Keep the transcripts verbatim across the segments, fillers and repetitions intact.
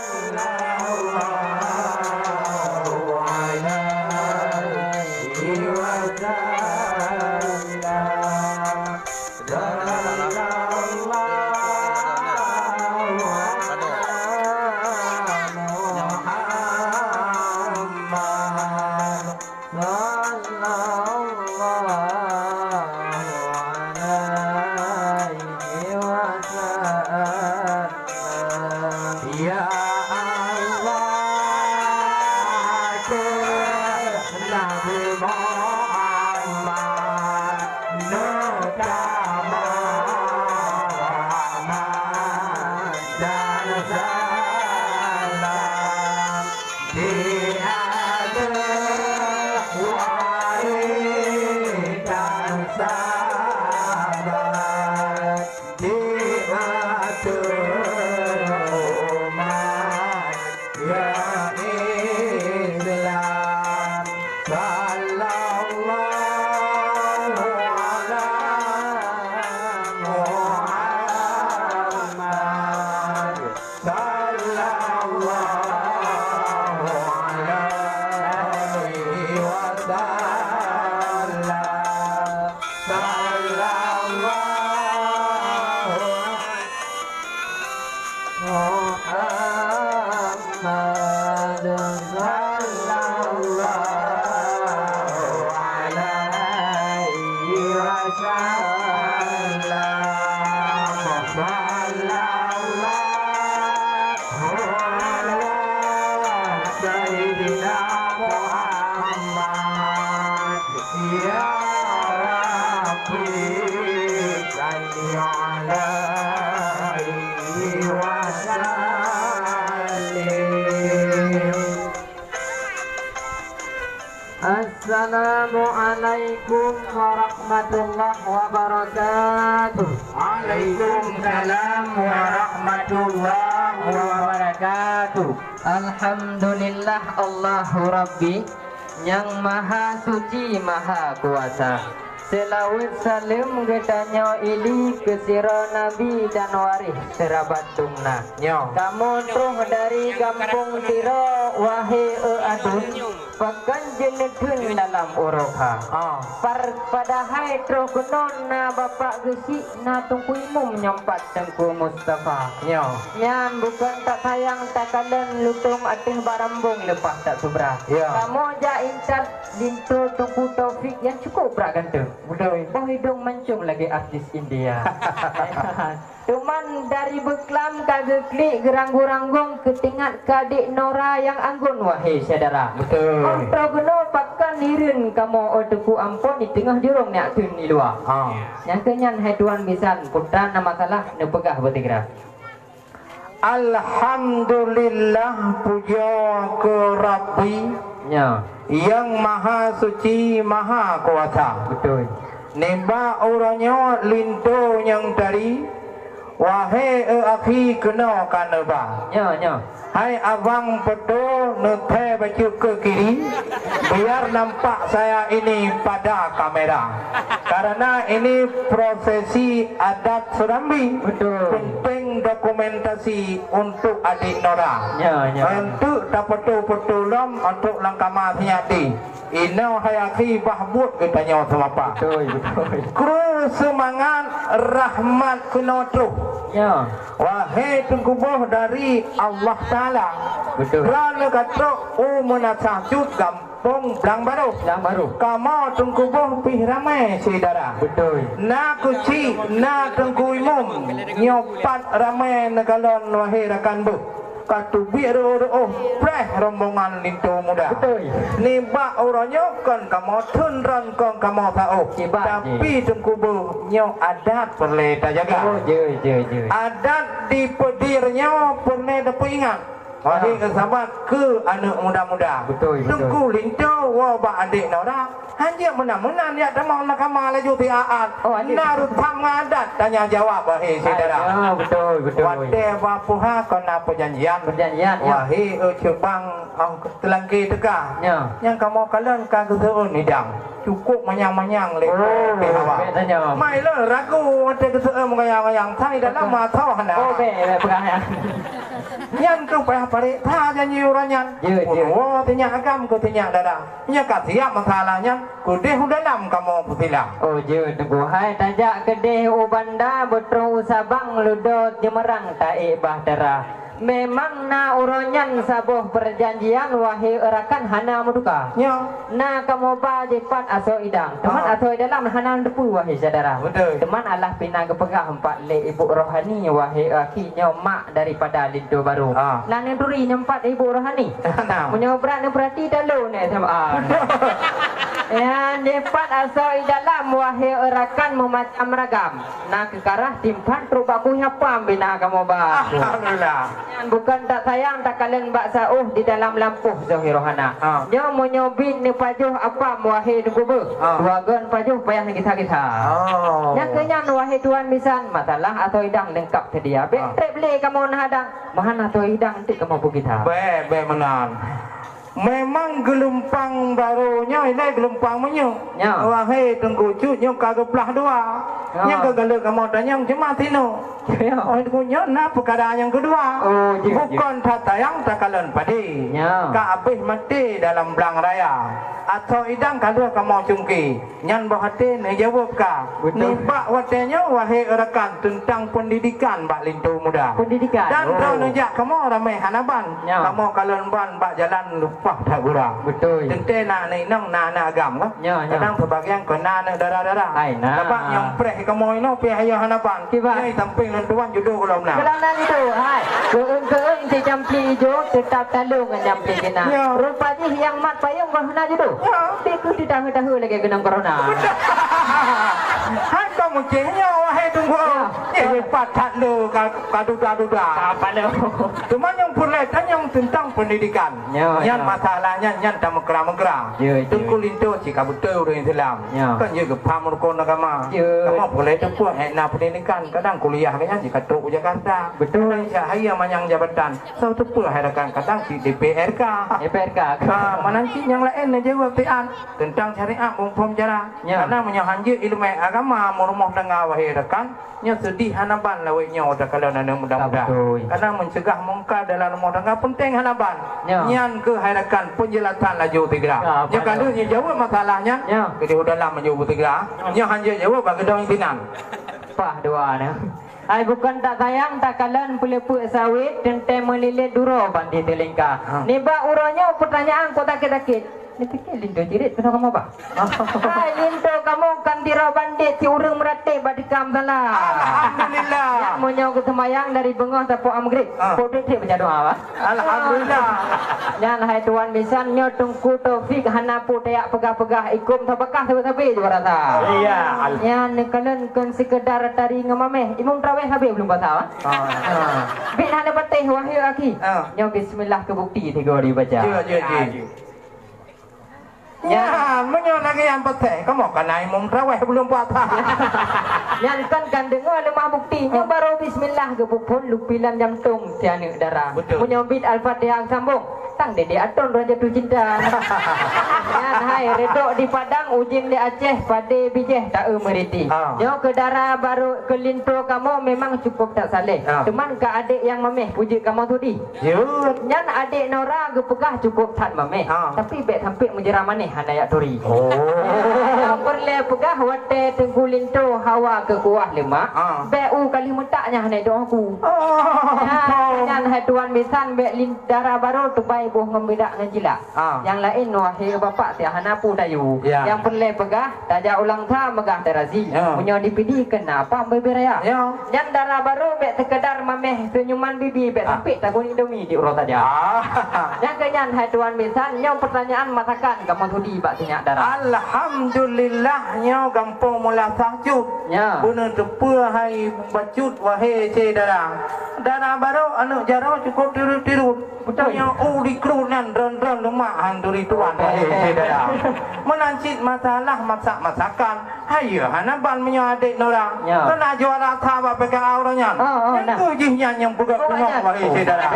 Sallallahu alaihi wasallam. Sallallahu ala Muhammad. Sallallahu alaihi wasallam. Ya Allah, keu Nabi Muhammad, neutama rahmat dan salam. Di ateueh wali dan sahabat, di ateueh umat ya Islam. Sallallahu ala Muhammad. Sallallahu alaihi wasallam. Sallallahu Muhammad. Sallallahu alaihi wasallam. Sallallahu ala Sayyidina Muhammad. Ya Rabbi, salli alaihi wa sallim. Assalamualaikum warahmatullahi wabarakatuh. Waalaikumsalam warahmatullahi wabarakatuh. Alhamdulillah, Allahu Rabbi, nyang Maha Suci, Maha Kuasa. Seulaweuet saleuem geutanyoe ili keu sidroe nabi dan waréh seurabat dum na. Nyoe. Kamoe troh dari gampông Tiro, wahé eu aduen, pakon jeuneukheun dalam uroe kha. Ah. Par-, padahai troh keunoe na bapak geuchik, na Teungku Imum nyoe pat Teungku Mustafa. Nyoe. Nyan bukon that sayang takalon lutông ateueh barambong leupah that subra. Ya. Kamoe jak intat linto Teungku Taufik nyang cukup brat ganteng. Beutôi. Boh idong mancung lagèe artis India. Teuma dari beuklam ka geuklik geuranggung-ranggung keu teuingat keu adék Nora nyang anggun, wahé syedara. Beutôi. Óh troh keunoe pakon hireuen kamoe, oh Teungku Ampon, di teungoh jurông nyak theun di luwa. Ha. Nyang keu nyan hai tuan bisan, peue na masalah neupeugah beusigra. Alhamdulillah, pujoe keu Rabbi, ya, nyang Maha Suci, Maha Kuasa. Beutôi. Nibak uroe nyoe linto nyang tari, wahé eu akhi keunoe ka neuba. Ya, ya. Hai abang, peutoe neuthée bacut keu kiri, biar nampak saya ini pada kamera. Karena ini prosesi adat Serambi. Betul. Penting dokumentasi untuk adik Nora. Ya, ya. Untuk tapeutoe-peutoe lom untuk lam kama sinyati. Inoe hai akhi, bah buet geutanyoe seumapa. Betul, betul. Kru seumangat rahmat keunoe troh. Ya. Wahé teungku boh dari Allah Taala. Betul. Droeneuh ka trok u Meunasah Cut, gampông Blang Barôh. Blang Barôh. Kamoe teungku boh pih ramé syedara. Betul. Na keuchik, na teungku imum. Nyoe pat ramé neukalon, wahé rakan boh. Ka teubiet reuôh-reuôh preh rombongan linto muda. Beutôi. Nibak uroe nyoe kon kamoe theun droen, kon kamoe saôh. Kiban jih. Tapi teungku boh, nyoe adat peureulée tajaga. Oh, jeuet, jeuet, jeuet. Adat di Peudeueng nyoe peureulée tapeuingat. Wahé, ah, sahabat, keu aneuk muda-muda. Beutôi, beutôi. Teungku linto woe bak adék Nora. Hanjeuet meunan-meunan jak tamong nakama laju siat-at. Oh, hanjeuet. Na reusam ngon adat tanya jawab, wahé syedara. Ah, beutôi, beutôi. Watée bak puha kon na peujanjian. Peujanjian, ya. Wahé, eh, cubang, oh, teulangké teuka. Ya. Nyang kamoe kalon ka geuseuôn idang. Cukup manyang-manyang lé, oh, pih awak. Bèk tanya. Mai lôn ragu watée geuseuôn meugayang-gayang. Sai dalam mata hana. Oh, bèk, bèk peugah nyan. Nyan keuh payah parék that janji uroe nyan. Jeuet, jeuet. Peuruwoe sinyak agam keu sinyak dara. Nyoe ka siab masalah nyan, keudeh u dalam kamoe peusila. Oh, jeuet, Teungku. Hai tajak keudeh u banda, beutroh u Sabang, ludoe Jeummeurang taék bahtera. Memang na uroe nyan saboh peujanjian, wahé rakan, hana meuduka. Nyoe. Na kamoe ba jipat asoe idang, teuma Ah. asoe dalam hana neuteupeue, wahé syedara. Beutôi. Teuma alah pih na geupeugah empat lé ibu rohani, wahé akhi, nyoe mak daripada linto barô. Ah. Na neuturi nyoe empat ibu rohani. Nah. Meunyoe brat neupeurati, talo nyoe S M A. Beutôi. Nyan jipat asoe dalam, wahé rakan, meumacam ragam. Na keukarah timphan trok bak kueh apam bina kamoe ba. Alhamdulillah. Nyan bukon that sayang takalon bak saôh di dalam lampôh zahir rohana. Ha. Nyoe meunyoe bit neupajoh apam, wahé neukubeue. Ha. Dua gon pajoh payah neugisa-gisa. Oh. Nyang keu nyan, wahé tuan bisan, masalah asoe idang leungkap seudia. Bèk Ha. trép lé kamoe neuhadang, meuhan asoe idang enteuk kamoe peugisa. Bèk, bèk meunan. Memang geulumpang barô nyoe ilèe geulumpang meunyoe. Nyoe. Wahé Teungku Cut, nyoe ka geuplah dua. Nyoe. Nyang ka galak kamoe tanyong cuma sinoe. Nyoe. Oh, Teungku, nyoe na peukara nyang keudua. Oh, jeuet, jeuet. Bukon that sayang takalon padé. Nyoe. Ka abéh maté dalam blang raya. Asoe idang ka lheueh kamoe cungké. Nyan boh até neujaweueb ka. Beutôi. Nibak watèe nyoe, wahé rakan, teuntang peundidikan bak linto muda. Peundidikan, Dan oh. droeneuh jak kamoe ramé hana ban. Nyoe. Kamoe kalon ban bak jalan lumpah that gura. Beutôi. Teuntèe na aneuk inong, na aneuk agam, kan? Nyoe, nyoe. Kadang seubagian kon na aneuk dara-dara. Hai, na. Sabab nyang preh kamoe inoe pih ayo hana ban. Kiban. Nyang sampéng lôn tuan judo ulôn na. Kalau na judo, hai. Keueung-keueung si campli ijo, teutap talong ngon campli kina. Nyoe. Rupa jih nyang mat payong kon hana judo. Nyoe. Tapi keu titahe-tahe lagèe geunong corona. Hai kong mucih nyoe, wahé Teungku. Ya. Eh, hebat that le ka, ka duda-duda. Apa le? Cuma nyang peureulèe tanyong teuntang peundidikan. Ya, nyan ya. Masalah nyan, nyan tameukra-meukra. Ya, ya. Teungku linto cit ka beutôi ureueng Islam. Ya. Kan jeuet geupaham rukon agama. Ya. Kamoe peureulèe teupeue, eh, na peundidikan. Kadang kuliah ka nyan jih ka trok u Jakarta. Betul. Kadang jak hayeue manyang jabatan. Soe teupeue hai rakan, kadang cit D P R K. D P R K. Ha, meunan cit nyang laén neujaweueb tian teuntang syariat muphom cara. Ya. Karena meunyoe hanjeuet ileumèe agama meurumoh tangga, wahé rakan, nyoe seudeh hana ban lawét nyoe takalon aneuk muda-muda. Betul. Karena mencegah mungkar dalam rumoh tangga penting hana ban. Ya. Nyan keuh hai rakan penjelasan laju sigra. Ya, nyoe betul. Ka lheueh nyoe jaweueb masalah nyan. Ya. Keudeh u dalam laju sigra. Ya. Nyoe hanjeuet jaweueb bak geudong sinan. Pah dua nyoe. Hai bukon that sayang takalon peuleupeuek sawét teuntèe meulilét duroe ban di teulingka. Ha. Nibak uroe nyoe peutanyaan kok sakét-sakét. Neupike linto cirit keunoe kamoe ba. Hai linto kamoe kan tiroe bandét si ureueng meuratéb bak tikam salah. Alhamdulillah. Nyan meunyoe geuseumayang dari beungoh sapoe maghrib. Ah. Kok trép-trép baca doa ba. Alhamdulillah. Nyan hai tuan bisan nyoe Teungku Taufik hana peue tajak peugah-peugah ikom sabakah sabe-sabe juara sa. Iya. Nyan neukalon kon seukeudar tari ngon mamèh. Imum traweh habéh buleuen puasa ba. Ah. Bit hana patéh wahé akhi. Ah. Nyoe bismillah keu bukti tiga dibaca. Ya, ya, ya. Nyan, meunyoe lagèe nyan patéh, kamoe ka na imum traweh buleuen puasa. Nyan kan, kan deungö leumah bukti. Nyoe barô bismillah geupeuphon lupi lam jantông si aneuk dara. Betul. Meunyoe bit Al-Fatihah sambông, tang dede atôn roh jatuh cinta. Nyan hai, reudok di Padang, ujeuen di Aceh, padé bijéh taeu meuriti. Ah. Nyoe keu dara barô keu linto kamoe memang cukup that saléh. Ah. Teuma keu adék nyang mamèh peujeuet kamoe sudi. Jeuet. Nyan adék Nora geupeugah cukup that mamèh, ha. Tapi bèk sampé meujeuram manéh hana jak turi. Oh. Nyang peureulèe peugah watèe Teungku Linto hawa keu kuah leumak, ha. Bèk u ka lheueh meutak nyan hana doh aku. Oh. Nyan, nyan hai tuan bisan bèk lin-, dara barô teubai boh ngon beudak ngon cilak. Ha. Nyang laén wahé bapak tiak hana peue tayue. Ya. Nyang peureulèe peugah Tajak u Langsa meugah teurasi, ya. Meunyoe di Pidie keu na apam bubé raya. Ya. Nyan dara barô bèk seukeudar mamèh seunyuman bibi bèk Ah. sampé tagun Indomie di uroe saja. Ah. Nyang keu nyan hai tuan bisan, nyoe peutanyaan masakan kamoe sudi bak sinyak dara. Alhamdulillah, nyoe gampông meulasah cut. Ya. Beuneuteupeu hai bacut wahé syedara. Dara barô aneuk jaroe cukôp tirut-tirut. Beutôi. Meunyoe u dikru nyan dron-dron leumak han turi tuan, wahé syedara. Meunan cit masalah masak-masakan, hayeue hana ban meunyoe adék Nora. Ya. Keuneuk juara sa bak P K A uroe nyan. Oh, oh, nyang nah. Keu jih nyan nyang peugah Oh, peungoh, banyak. Wahé syedara.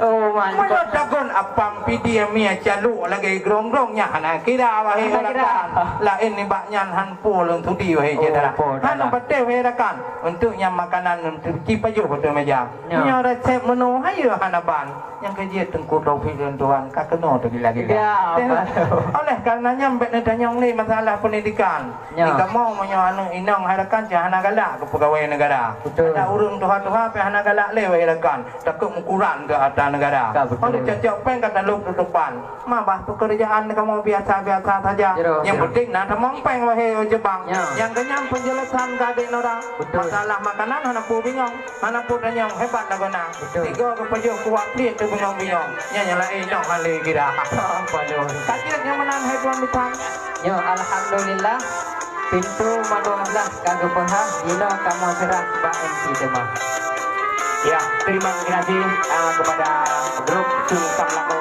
Oh, mantap. Meunyoe tagon apam pidie mie caluk lagèe grong-grong nyan hana kira, wahai rakan. Laén nibak nyan han po lôn sudi, wahai syedara. Han patéh, wahai rakan. Untuk nyang makanan untuk ci pajoh ateueh meja. Nyoe. Meunyoe resep menu hayeue hana ban. Nyang keu jeuet Teungku Taufik lôn tuan ka keunoe teugila-gila. Ya, betul. Oleh karena nyan bèk neutanyong lé masalah pendidikan. Ya. Di kamoe meunyoe aneuk inong hai rakan cit hana galak keu peugawai negara. Betul. Ada ureueng tuha-tuha pih hana galak lé wahai rakan. Takot meukuran keu harta negara. Ka, betul. Oleh cocok péng ka talop tutopan. Ma bah pekerjaan kamoe biasa-biasa saja. Nyang penting na tamong péng wahai ojebang. Ya. Nyang kenyang penjelasan ka dek nora. Betul. Masalah makanan hana peue bingong. Hana peue tanyong, hebat lagoena. Betul. Tiga geupajoh kuat pliek teubingong-bingong. Nyan nyang laén nyoe hana lé kira. Apa nyoe? Ka jeuet nyang meunan hai tuan bisan. Nyoe alhamdulillah, pintoe mandua blah ka geupeuhah, jinoe kamoe seurah bak M C teuma. Ya, terima kasih, ah, kepada grup Sultan Lago.